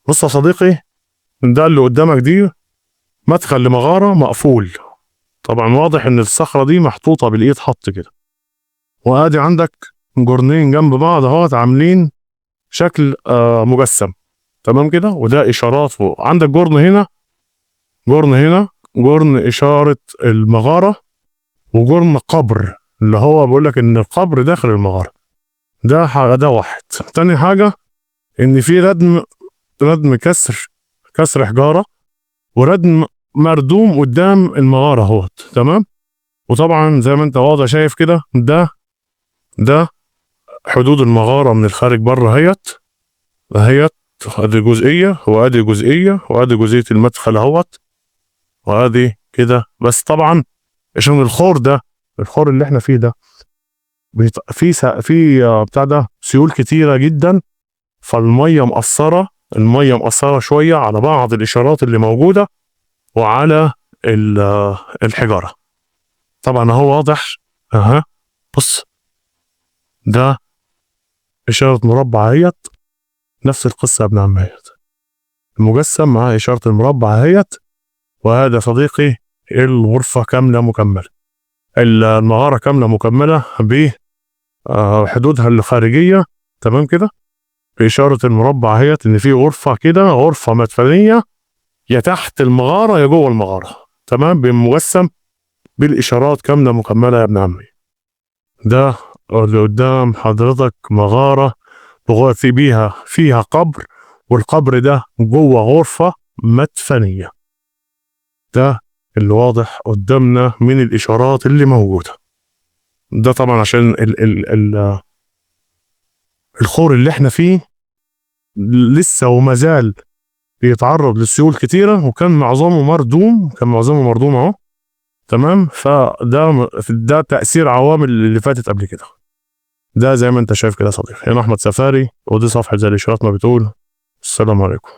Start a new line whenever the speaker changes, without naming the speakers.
بص يا صديقي، ده اللي قدامك دي مدخل لمغارة مقفول. طبعا واضح ان الصخرة دي محطوطة بالايد حط كده. وادي عندك جرنين جنب بعض اهوت عاملين شكل مجسم. تمام كده. وده اشارات فوق. عندك جرن هنا، جرن هنا، جرن اشارة المغارة، وجرن قبر اللي هو بيقول لك ان القبر داخل المغارة. ده حاجة، ده واحد. تاني حاجة ان في ردم كسر حجارة، وردم مردوم قدام المغارة اهوت. تمام. وطبعا زي ما انت واضح شايف كده، ده حدود المغارة من الخارج بره اهيت، اهيت ادي جزئية، وادي جزئية، وادي جزئية المدخل اهوت، وادي كده. بس طبعا عشان الخور ده، الخور اللي احنا فيه ده في بتاع ده سيول كتيرة جدا، فالمية مقصرة، المية مقصرة شوية على بعض الإشارات اللي موجودة وعلى الحجارة. طبعا اهو واضح. بص، ده إشارة مربع اهيت، نفس القصة يا ابن عم اهيت، المجسم مع إشارة المربع اهيت. وهذا صديقي الغرفة كاملة مكملة، المغارة كاملة مكملة ب حدودها الخارجية. تمام كده، بإشارة المربع اهيت، إن في غرفة كده، غرفة مدفنية يا تحت المغارة يا جوه المغارة. تمام، بمجسم بالإشارات كاملة مكملة يا ابن عمي. ده اللي قدام حضرتك مغارة بغرفة بيها فيها قبر، والقبر ده جوه غرفة مدفنية. ده اللي واضح قدامنا من الإشارات اللي موجودة. ده طبعا عشان الخور اللي احنا فيه لسه وما زال بيتعرض لسيول كتيرة، وكان معظمه مردوم، كان معظمه مردوم اهو. تمام. فده ده تأثير عوامل اللي فاتت قبل كده. ده زي ما انت شايف كده يا صديقي. هنا احمد سفاري، ودي صفحة زي الاشارات ما بتقول. السلام عليكم.